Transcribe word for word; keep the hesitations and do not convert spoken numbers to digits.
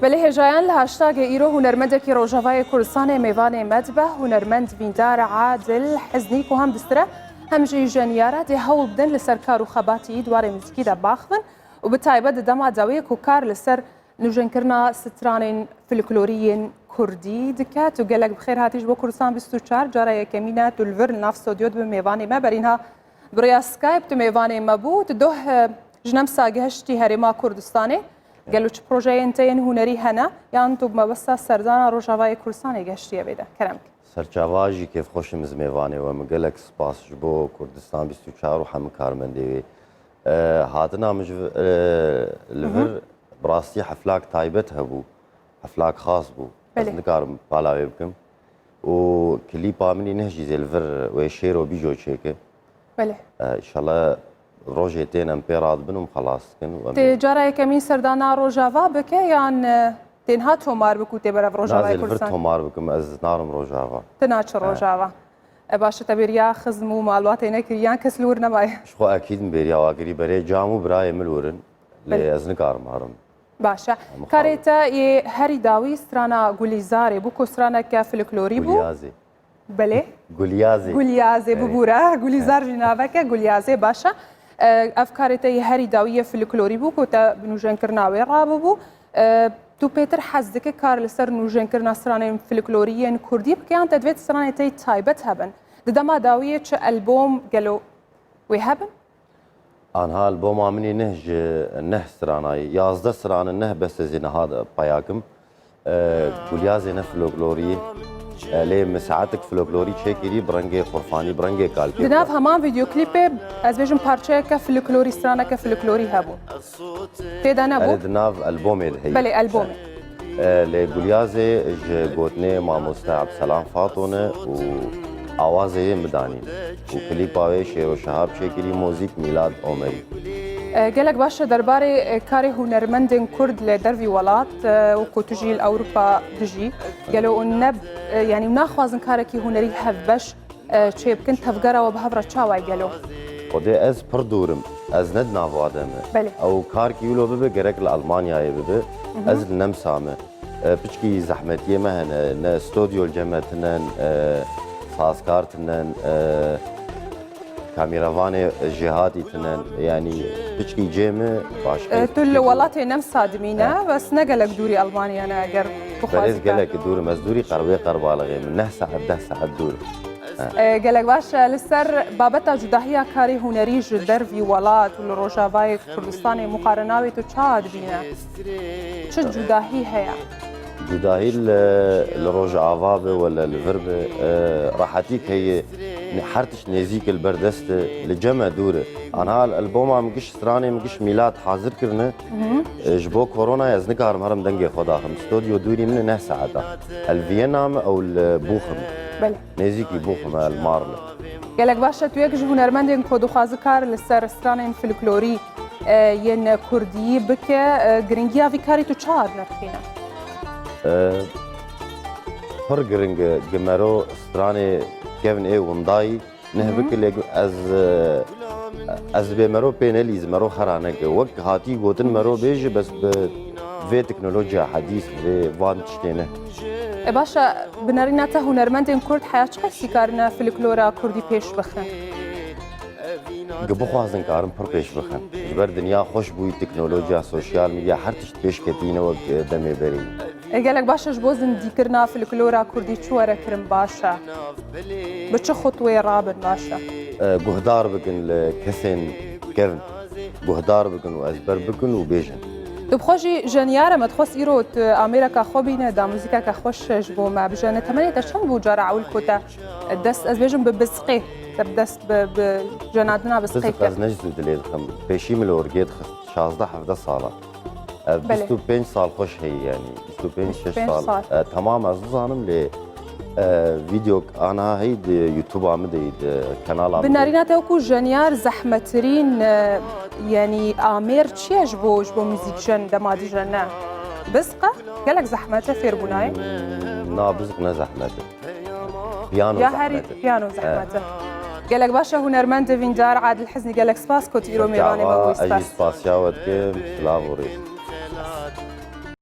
Belê hêjayan li hashtagê îro hunermendekî Rojavayê Kurdistanê mêvanê me dibe, hunermend vîndar Adil Hiznî ku hem distire hem jî jeniyara dê hewl bidin li ser kar û xebatî di warê muzîkî de baxivin û bi taybet di dema dawiyê ku kar li ser nûjenkirina stranên folklorî yên kurdî dike. Tu gelek bi xêr hatî ji bo Kurdistan bîst û çar, cara yekemîn e tu li vir li nav stodyo dibe mêvanê me. Berînha bi rêya Skype tu mêvanê me bû. Tu doh, e, ji nemsa gehiştî herêma Kurdistanê. Gelo çi projeyên te yên hunerî hene? Yan tu bi mebesta serdana Rojavayê Kurdistanê gehiştiye vê de? Kerem ke. Serçava jî kêfxweş im ez mêvanê we. Min gelek spas ji bo Kurdistan bîst û çar û hemû karmendê wê. E, hatina min ji, e, li vir bi rastî heflak taybet hebû. Heflak xas bû. Ez Belê. nikarim pala wê bikim. Û klîpa min î neh jî zê li vir wê şêro bîjo çêke. Belê. E, înşallah rojê tên em pê radibin û em xelas dikin. Û em Tê cara yekemîn serdana Rojava bike yan, e, tên ha tomar bik û tê berev Na Rojavayê zê li vir Kurdistan? tomar bikim, ez narim Rojava. Tu naçi E. Rojava. E, baş e, te bêriya xizm û malbatê nekiriyan, kes li wir nemaye. Ji xwe ekîd min bêriya wa kirî, berê cam û birayê min li wir in. Lê Belê. ez nikarim herim. Baş e. Em Karê xalim. te yê herî dawî strana Gulîzarê bû ku straneke folklorî bû. Gulyazê. Belê. Gulyazê. Gulyazê Erê. bibûre. Gulîzar jî naveke Gulyazê, baş e. E, ev karê te yê herî dawî yê folklorî bû ku te bi nûjenkirina wê rabûbû. E, tu pêtir hez dike kar li ser nûjenkirina stranên folklorî yên kurdî bike yan te divê stranê te yê taybet hebin? Di dema dawiyê çi albom gelo wê hebin? Anha alboma min ê neh ji neh stranayî, yazdeh stran in, neh bes ez ê niha de peya kim. E, Gulyazê ne folklorî, e, lê min saetik folklorî çêkirî bi rengê xurfanî, bi rengê kalkê Di nav xwe. heman vîdeoklîpê ez bêjim parçeyeke folklorî, straneke folklorî hebû. Tê de nebû? Erê, di nav albomê de heye. Belê, albomê. E, lê Gulyazê ji gotinê mamoste Ebselam Fato ne û awazê yê Midanî. Û klîpa wê Şêro Şehab çêkirî, muzîk Mîlad Omerî. E, gelek baş e derbarê, e, karê hunermendên Kurd li dervî welat, e, û ku tu jî li Ewropa dijî. Gelo hûn ne, e, yanî naxwazin karekî hunerî hevbeş, e, çêbikin, tevgera we bi hev re çawa ye gelo? Xwedê ez pir dûr im. Ez ne di nav wa de me. Belê. Ew karkî wilo bibe, gerek li Almanyayê bibe. Mhm. Ez li Nemsa me. E, piçkî zehmetiyê me hene, ne stodyo li cem me tinen, e, sazkar tinen, e, kameravanê jêhatî tinen. Yanî piçkî cê me baş E, kir. tu li welatê Nemsa dimîne, E. bes ne gelek dûrî Almanya ne eger bixwazî Berêz ka. gelek dûr im, ez dûrî qerbê qerbalixê min, neh saet, deh saet dûr im. E, gelek baş e. Li ser babeta cudahiya karê hunerî ji dervî welat û li Rojavayê Kurdistanê muqarena wê tu çawa dibîne? Çi cudahî heye? Cudahî li, li Rojava be wele li vir be, e, rehetîk heye. Ne-, her tişt nêzîk e, li ber dest e, li cem e dûr e. Anha alboma min giş, stranê min giş Mîlad hazir kirine. E, ji bo koronayê ez nikarim herim dengê xwe daxim. Stodyo dûrî min e neh saeta. El Viyena me ew li Buxim. Belê. Nêzîkî Buxim e, el Marne. Gelek baş e, tu yek ji hunermendên ku dixwaze kar li ser stranên folklorî, e, yên kurdî bike, e, giringiya vî karî tu çawa dinirxîne? E, pir giring e, gi mero stranê kevin ê windayî, neh Mhm. bike lê ez, e, ez bê mero pê nelîzim, mero xera neke. Wek hatî gotin mero bêje, bes bi vê teknolojiya hedîs, vê van tiştê ne. E, baş e, bi nerîna te hunermendên kurd heya çiqasî karine folklora kurdî pêş bixin? Gi bixwazin karin pir pêş bixin. Ji ber dinya xweş bûyî, teknolojiya, sosyal medya, her tişt pêş ketî ne wek, e, demê berê. E, gelek baş e, ji bo zindîkirina folklora kurdî çi were kirin baş e? Bi çi xutwê rabin baş e? E, guhdar bikin li kesên kevin. Guhdar bikin û ezber bikin û bêjin. Tu bi xwe jî jeniyar e, me dixwest îro tu amêreka xwe bîne, da muzîkeke xweş ji bo me bijene. Temenê te çend bû cara ewil ku te dest, ez bêjim bi bizqê, te bi dest bi, bi jenandina bizqê Bizq kir? ez ne ji zû dilê dixim. Pêşî min li orgê dixist. Şazdeh hevdeh sala. Ev Belê. bîst û pênc sal xweş heye, yanî bîst û pênc şeş Pênc sal. sal. E, temam ez nizanim lê, e, vîdeo ana hey di YouTube-a min de, di kanala min Bi de. nerîna te wekû jeniyar zehmettirîn, e, yanî amêr çi ye ji bo, ji bo muzîkjen dema dijene? Bizq e? Gelek zehmet e fêrbûnayê? Hmm, na, bizq ne zehmet e. Piyano Ya herî zehmet e. piyano He. zehmet e. Gelek baş e, hunermend vîndar Adil Hiznî, gelek spas ku tu îro mêvanê me bûyî. Ez jî Spas. spasiya we dikim. Silav û rêz.